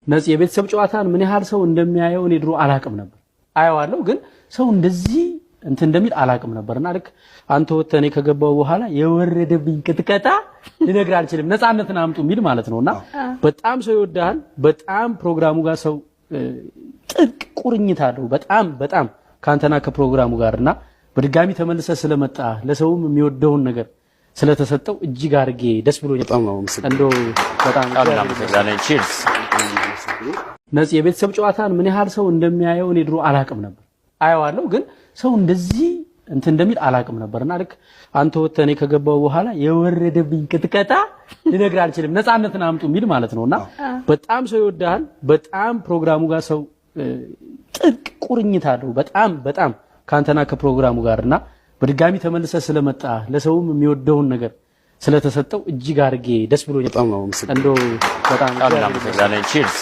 ነፂ፣ የቤተሰብ ጨዋታን ምን ያህል ሰው እንደሚያየው እኔ ድሮ አላቅም ነበር። አየዋለሁ ግን ሰው እንደዚህ እንትን እንደሚል አላቅም ነበር። እና ልክ አንተ ወጥተህ እኔ ከገባው በኋላ የወረደብኝ ቅጥቀጣ ልነግርህ አልችልም። ነፃነትን አምጡ የሚል ማለት ነው። እና በጣም ሰው ይወድሃል። በጣም ፕሮግራሙ ጋር ሰው ጥብቅ ቁርኝት አለው። በጣም በጣም ከአንተና ከፕሮግራሙ ጋር። እና በድጋሚ ተመልሰህ ስለመጣ፣ ለሰውም የሚወደውን ነገር ስለተሰጠው እጅግ አድርጌ ደስ ብሎኛል። በጣም ነው አመሰግናለሁ። እንደው በጣም በጣም እናመሰግናለን። Cheers። ነፂ፣ የቤተሰብ ጨዋታን ምን ያህል ሰው እንደሚያየው እኔ ድሮ አላቅም ነበር። አየዋለሁ ግን ሰው እንደዚህ እንትን እንደሚል አላቅም ነበር። እና ልክ አንተ ወጥተህ እኔ ከገባው በኋላ የወረደብኝ ቅጥቀጣ ልነግርህ አልችልም። ነፃነትን አምጡ የሚል ማለት ነው። እና በጣም ሰው ይወድሃል። በጣም ፕሮግራሙ ጋር ሰው ጥብቅ ቁርኝት አለው። በጣም በጣም ከአንተና ከፕሮግራሙ ጋር። እና በድጋሚ ተመልሰህ ስለመጣ፣ ለሰውም የሚወደውን ነገር ስለተሰጠው እጅግ አድርጌ ደስ ብሎኛል። በጣም ነው አመሰግናለሁ። እንደው በጣም በጣም እናመሰግናለን። Cheers።